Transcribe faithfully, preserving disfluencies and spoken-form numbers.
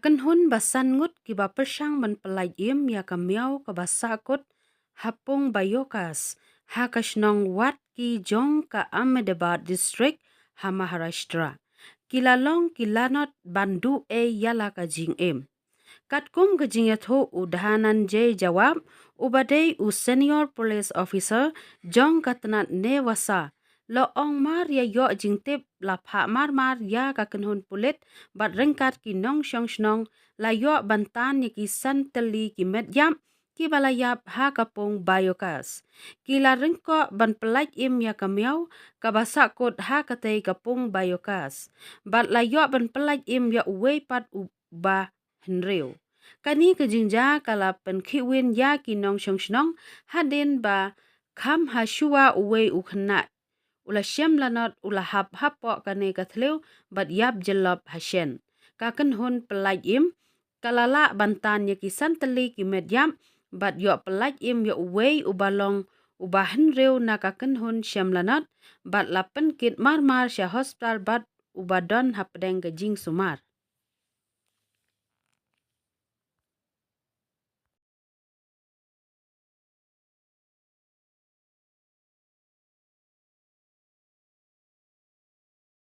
Kynhun ba san ngut kiba pyrshang ban pyllait im ïa ka miaw kaba sahkut ha pung biogas ha ka shnong Watki jong ka Ahmedabad District ha Maharashtra ki la long ki lanot ban duh ei ïa la ka jingim. Katkum ka jingïathuh u Dhananjay Jawab, uba dei u senior police officer jong ka tnat Newasa, la ong mar ïa ïoh jingtip la phah mar mar ïa ka kynhun pulit bad ryngkat ki nongshong shnong la ïoh ban tan ïa ki san tylli ki met ïap kiba la ïap ha ka pung biogas. Ki la ryngkoh ban pyllait im ïa ka miaw kaba sahkut ha katei ka pung biogas, bad la ïoh ban pyllait im ïa uwei pat uba hynriew. Kane ka jingjia ka la pynkhihwin ïa ki nongshong shnong hadien ba kham ha shuwa uwei u khynnah u la shem lanot u la hap hapoh kane ka thliew bad ïap jyllop ha shen. Ka kynhun pyllait im ka la lah ban tan ïa ki san tylli ki met ïap bad ïoh pyllait im ïa uwei uba long uba hynriew na ka kynhun shem lanot, bad la pynkit mar mar sha hospital bad uba don hapdeng ka jingsumar.